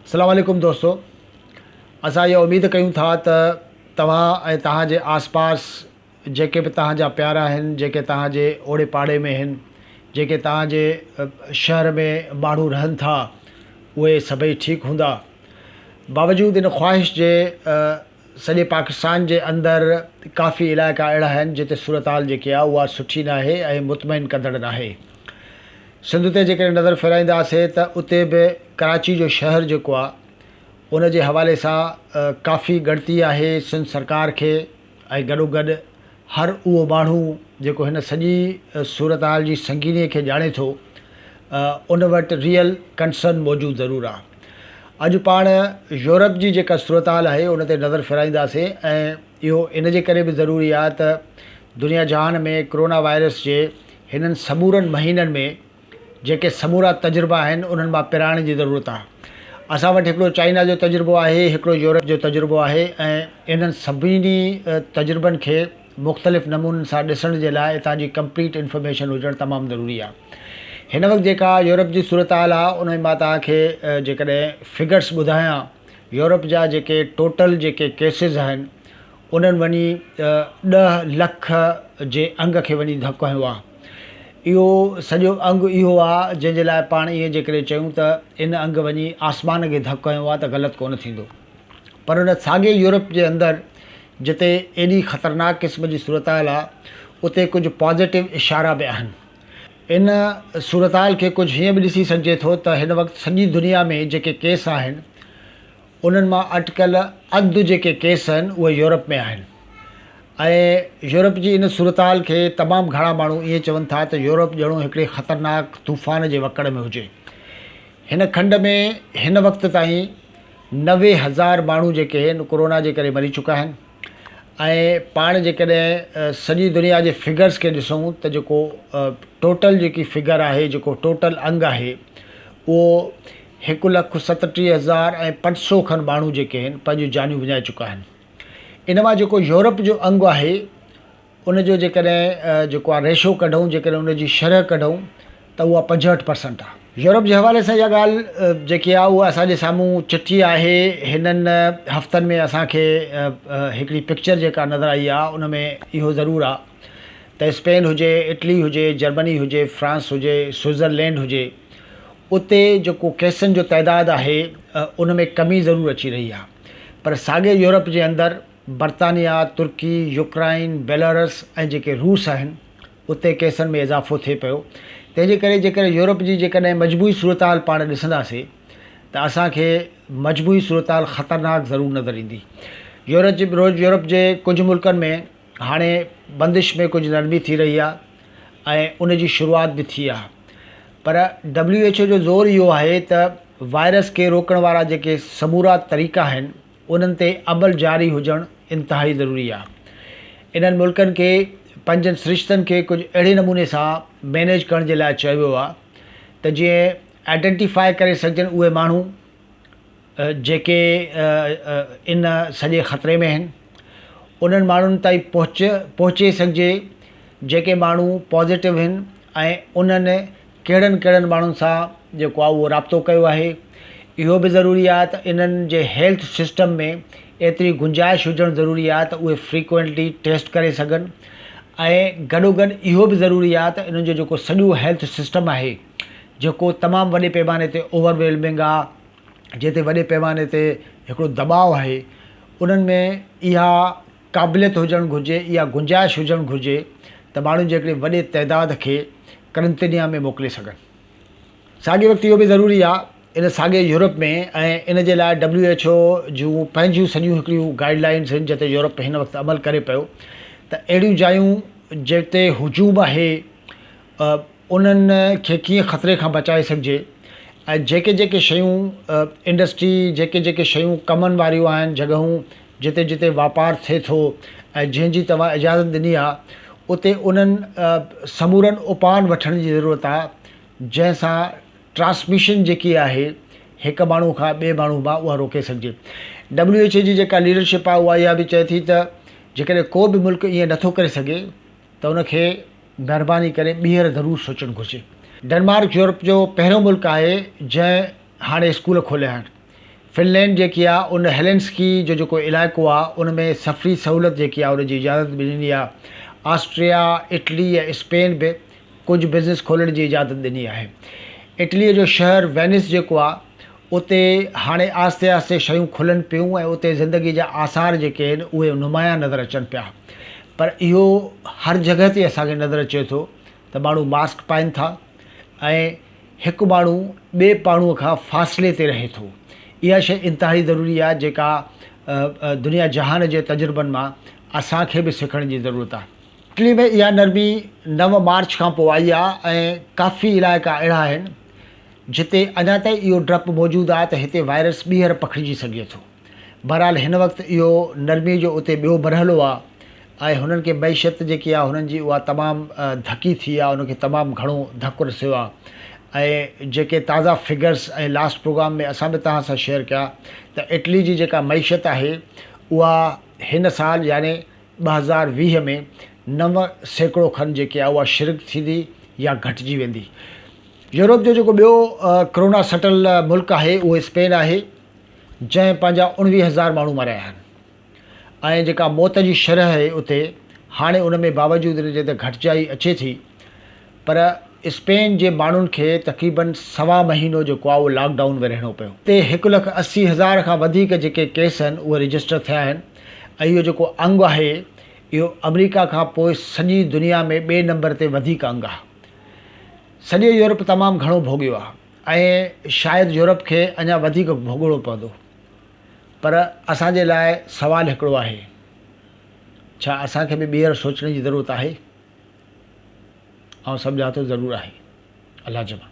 السلام عليڪم دوستو اسان اها اميد ڪيون ٿا ته توهان ۽ توهان جي آس پاس جيڪي به توهان جا پيارا آهن جيڪي توهان جي اوڙي پاڙي ۾ آهن جيڪي توهان جي شهر ۾ ماڻهو رهن ٿا اهي سڀئي ٺيڪ هوندا باوجود ان خواهش جي سڄي پاڪستان جي اندر ڪافي علائقا اهڙا آهن جتي صورتحال جيڪي آهي اها سٺي ناهي ۽ مطمئن ڪندڙ ناهي. سنڌ تي جيڪڏهن نظر ڦيرائينداسين ته اتي به ڪراچي جو شهر جيڪو آهي ان جي حوالي سان ڪافي ڳڻتي آهي سنڌ سرڪار کي ۽ گڏوگڏ هر اهو ماڻهو جيڪو هن سڄي صورتحال جي سنگينيء کي ڄاڻي ٿو، ان وٽ ريئل ڪنسرن موجود ضرور آ. اڄ پاڻ يورپ جي جيڪا صورتحال آهي ان تي نظر ڦيرائينداسين ۽ اهو ان جي ڪري به ضروري آ ته دنيا جهان ۾ ڪرونا وائرس جي هنن سمورن مهينن ۾ جيڪي سمورا تجربا آهن انهن مان پرائڻ جي ضرورت آهي. اسان وٽ هڪڙو چائنا جو تجربو آهي، هڪڙو يورپ جو تجربو آهي ۽ انهن سڀني تجربن کي مختلف نمونن سان ڏسڻ جي لاء اتان جي ڪمپليٽ انفارميشن هجڻ تمام ضروري آهي. هن وقت جيڪا يورپ جي صورتحال آهي ان ۾ مان توهان کي جيڪڏهن فگرس ٻڌايان يورپ جا جيڪي ٽوٽل جيڪي ڪيسز آهن انهن وڃي ڏهه لک جي انگ کي وڃي ڌڪ هنيو آهي. اهو سڄو انگ اهو آهي جنهن جي لاء پاڻ ائين جيڪڏهن چئون ته ان انگ وڃي آسمان کي ڌڪ هنيو آهي ته غلط ڪونه ٿيندو. پر ان ساڳئي يورپ جي اندر جتي ايڏي خطرناڪ قسم جي صورتحال آهي اتي ڪجهه پازيٽو اشارا به آهن. ان صورتحال کي ڪجهه هيئن به ڏسي سگهجي ٿو ته هن وقت سڄي دنيا ۾ جيڪي ڪيس آهن انهن مان اٽڪل اڌ جيڪي ڪيس آهن اهي يورپ ۾ آهن ۽ يورپ جي ان صورتحال کي تمام گهڻا ماڻهو ائين چون ٿا ته يورپ ڄڻو هڪڙي خطرناڪ طوفان جي وڪڙ ۾ هجي. هن کنڊ ۾ هن وقت تائين 90,000 ماڻهو جيڪي آهن ڪورونا جي ڪري مري چڪا آهن ۽ پاڻ جيڪڏهن سڄي دنيا جي فگرس کي ڏسون ته جيڪو ٽوٽل جيڪي فگر آهي جيڪو ٽوٽل انگ آهي اهو هڪ لک 37 هزار ۽ 500 کن ماڻهو جيڪي آهن پنهنجون جانيون وڃائي چڪا آهن. ان مان جيڪو يورپ جو انگ آهي ان جو جيڪڏهن جيڪو آهي ريشو ڪڍون جيڪڏهن ان جي شرح ڪڍون ته اها 65 پرسنٽ آهي. يورپ جي حوالي سان اها ڳالهه جيڪي آهي اها اسان جي سامهون چٽي آهي. هنن هفتن ۾ اسان کي هڪڙي پڪچر جيڪا نظر آئي آهي ان ۾ اهو ضرور آهي ته اسپين هجي، اٽلي هجي، جرمني هجي، فرانس هجي، سوئٽزرلينڊ هجي اتي جيڪو ڪيسن جو تعداد آهي ان ۾ ڪمي ضرور اچي رهي آهي پر ساڳئي يورپ جي اندر برطانيا، ترڪي، يوڪرائن، بيلارس ۽ جيڪي روس آهن اتي ڪيسن ۾ اضافو ٿئي پيو تنهن جي ڪري جيڪڏهن يورپ جي جيڪڏهن مجموعي صورتحال پاڻ ڏسنداسي ته اسان کي مجموعي صورتحال خطرناڪ ضرور نظر ايندي. يورپ جي ڪجهه ملڪن ۾ هاڻي بندش ۾ ڪجهه نرمي ٿي رهي آهي ۽ ان جي شروعات به ٿي آهي پر ڊبليو ايڇ او جو زور اهو آهي ته وائرس کي روڪڻ وارا جيڪي سمورا طريقا آهن انهن تي عمل جاري هجڻ انتهائي ضروري آهي. انهن ملڪن کي پنهنجن سرشتن کي ڪجهه اهڙي نموني سان مينيج ڪرڻ جي لاء چيو ويو آهي ته جيئن آئيڊنٽيفاء ڪري سگهجن اهي ماڻهو جيڪي ان سڄي خطري ۾ آهن انهن ماڻهن تائين پهچ پهچي سگهجي جيڪي ماڻهو پازيٽو آهن ۽ انهن ڪهڙن ڪهڙن ماڻهن سان جيڪو آهي اهو رابطو ڪيو آهي اهو به ضروري آهي ته انهن جي هيلٿ سسٽم ۾ ايتري گنجائش هجڻ ضروري آهي ته اهي فريڪوئنٽلي ٽيسٽ ڪري سگهن ۽ گڏو گڏ اهو به ضروري آهي ته انهن جو جيڪو سڄو هيلٿ سسٽم آهي جيڪو تمام وڏي پيماني تي اوور ويلمنگ آ جنهن تي وڏي پيماني تي هڪڙو دٻاء آهي انهن ۾ اها قابليت هجڻ گهرجي اها گنجائش هجڻ گهرجي ته ماڻهن جي هڪڙي وڏي تعداد کي قرنطينه ۾ موڪلي سگهن. ساڳي وقت اهو به ضروري آ ان ساڳي يورپ ۾ ۽ ان جي لاء ڊبليو ايڇ او جون پنهنجيون سڄيون هڪڙيون گائيڊ لائينز آهن جنهن تي يورپ هن وقت عمل ڪري پيو ته اهڙيون جايون جتي هجوم آهي انهن کي ڪيئن خطري کان بچائي سگهجي ۽ جيڪي جيڪي شيون انڊسٽري جيڪي جيڪي شيون ڪمن واريون آهن جڳهون جتي جتي واپار ٿئي ٿو ۽ جنهن جي توهان اجازت ڏني آهي اتي انهن سمورن اپائن وٺڻ جي ضرورت آهي جنهن سان ٽرانسميشن جيڪي آهي هڪ ماڻهو کان ٻئي ماڻهو مان اها روڪي سگهجي. ڊبليو ايڇ اي جي جيڪا ليڊرشپ آهي اها اها به چئي ٿي ته جيڪڏهن ڪو به ملڪ ائين نٿو ڪري سگهي ته ان کي مهرباني ڪري ٻيهر ضرور سوچڻ گهرجي. ڊنمارڪ يورپ جو پهريون ملڪ آهي جنهن هاڻي اسڪول کوليا آهن. فنلينڊ جيڪي آ ان هيلنسڪي جو جيڪو علائقو آ ان ۾ سفري سهولت جيڪي آ ان جي اجازت به ڏني آ. آسٽريا، اٽلي ۽ اسپين به ڪجهه بزنس کولڻ جي اجازت ڏني آهي. اٽليء جو شهر وينس جيڪو آ اتي هاڻي آهستي آهستي شيون کلن پيون ۽ اتي زندگي جا آثار جيڪي آهن اهي نمايان نظر اچن پيا. پر اهو هر جڳهه تي اسان کي نظر اچي ٿو ته ماڻهو ماسڪ پائن ٿا ۽ هڪ ماڻهو ٻئي پاڻهوء کان فاصلي تي رهي ٿو. اها شيء انتهائي ضروري آهي جيڪا دنيا جهان جي تجربن مان اسان کي به سکڻ جي ضرورت آهي. اٽلي ۾ اها نرمي نو مارچ کان پوء آئي آهي ۽ ڪافي علائقا اهڙا آهن جتي اڃا تائين اهو ڊپ موجود آهي ته هتي وائرس ٻيهر پکڙجي سگهجي ٿو. بهرحال هن وقت اهو نرمي جو اتي ٻيو مرحلو آ ۽ هنن کي معيشت جيڪي آ هنن جي اها تمام ڌڪي ٿي آ ان کي تمام گهڻو ڌڪ رسيو آ ۽ جيڪي تازا فگرس ۽ لاسٽ پروگرام ۾ اسان به توهان سان شيئر ڪيا ته اٽلي جي جيڪا معيشت آهي اها هن سال يعني 2020 ۾ 9% کن جيڪي آ اها شرنڪ ٿيندي يا گهٽجي ويندي. يورپ جو جيڪو ٻيو ڪرونا سٽل ملڪ آهي اهو اسپين آهي. جنهن پنهنجا 19 هزار ماڻهو ماريا آهن ۽ جيڪا موت جي شرح آهي اتي هاڻي ان ۾ باوجود ان جي ته گهٽجائي اچي ٿي پر اسپين جي ماڻهن کي تقريبن سوا مهينو جيڪو آهي اهو لاڪ ڊائون ۾ رهڻو پيو. اتي هڪ لک 80 هزار کان وڌيڪ جيڪي ڪيس آهن اهي رجسٽر ٿيا آهن ۽ اهو جيڪو انگ آهي اهو آمريڪا کان پوء سڄي دنيا ۾ ٻئي نمبر تي وڌيڪ انگ آهي. سڄي يورپ تمام گهڻو ڀوڳيو آهي. ۽ شايد يورپ کي اڃا وڌيڪ ڀوڳڻو پوندو. پر اسان جي لاء سوال هڪڙو آهي، ڇا اسان کي به ٻيهر سوچڻ جي ضرورت آهي؟ آئون سمجهان ٿو ضرور آهي. الله جمع.